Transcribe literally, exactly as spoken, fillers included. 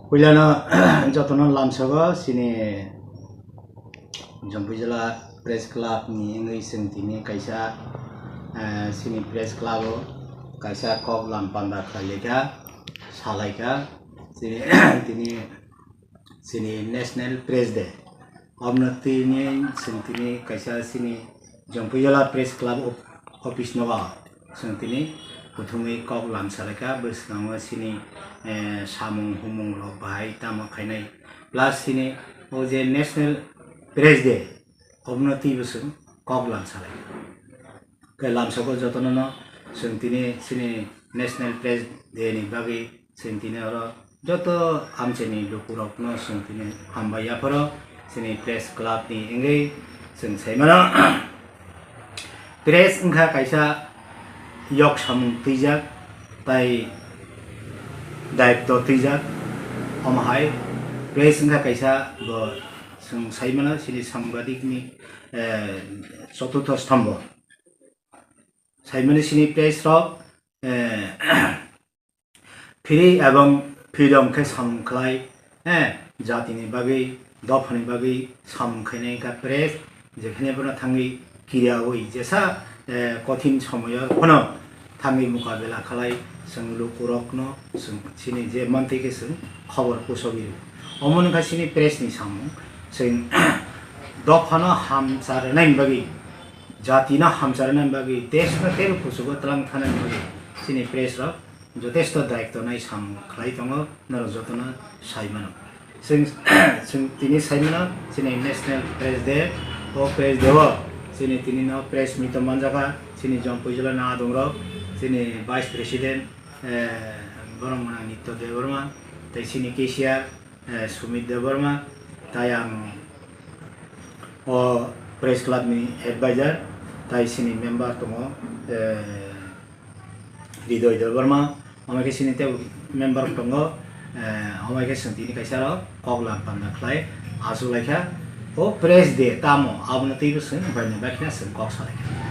Puilano jotono lamsogo chini Jampui Jila Press Club ni wngwi chwng tini kaisa, eh, chini Press Club o kaisa kok lam panda khlaikha, salaikha chini, tini chini National Press Day. Omono tini chwng tini kaisa chini Jampui Jila Press Club of-, office nogo chwng tini kuthumwi kok lam salaikha, bwskango chini, eh, samung humung rok bahai tamo khainai, plus chini o je National Press Day, omono twibo chwng kok lam salaikha. Khe lamsoko jotono no chwng tini chini National Press Day ni bagwi chwng tini oro joto amchaini lukurokno chwng tini hambai yapharo chini Press Club ni wngwi chwng saimano. Press wngkha kaisa yok samung twijak tai daitto twijak, omo hai press wngkha kaisa bo chwng saimano chini sambadikni, eh, choturtho sthombho. Saimani chini press rok, eh, free ebong freedom khe samung khlai, eh, jatini bagwi, dophani bagwi samung khainai wngkha press, jekhene bono thangwi kiriyawi jesa, eh, kothin somoyo phano thangwi mukabela khlai, chwng lukurokno chwng chini je mantwi khe chwng khobor pusowi rw. Omo wngkha chini press ni samung, chwng dophano hamcharnai bagwi, jatino hamcharnani bagwi, deshno teibo kuchugo twlang thanani bagwi chini press rok jotesto daitto nai samung khlai tongo, norok jotono sai mano. Chwng, chwng tini sai mano chini National Press Day, o press day o chini tini no press meet o manjakha chini Jampui Jila ni adong rok, chini Vice President, eh, borok mwnang Nitya Debbarma, tei chini cashier, eh, Sumit Debbarma, tai ang o Press Club ni advisor, tai chini member tongo, eh, Ridoy Debbarma, omo khe chini tei member tongo, eh, omo khe chwng tini kaisa rok kok lam panda khlai achuk laikha. O press day tamo abono twibo chwng bai ni bai kheno chwng kok salaikha.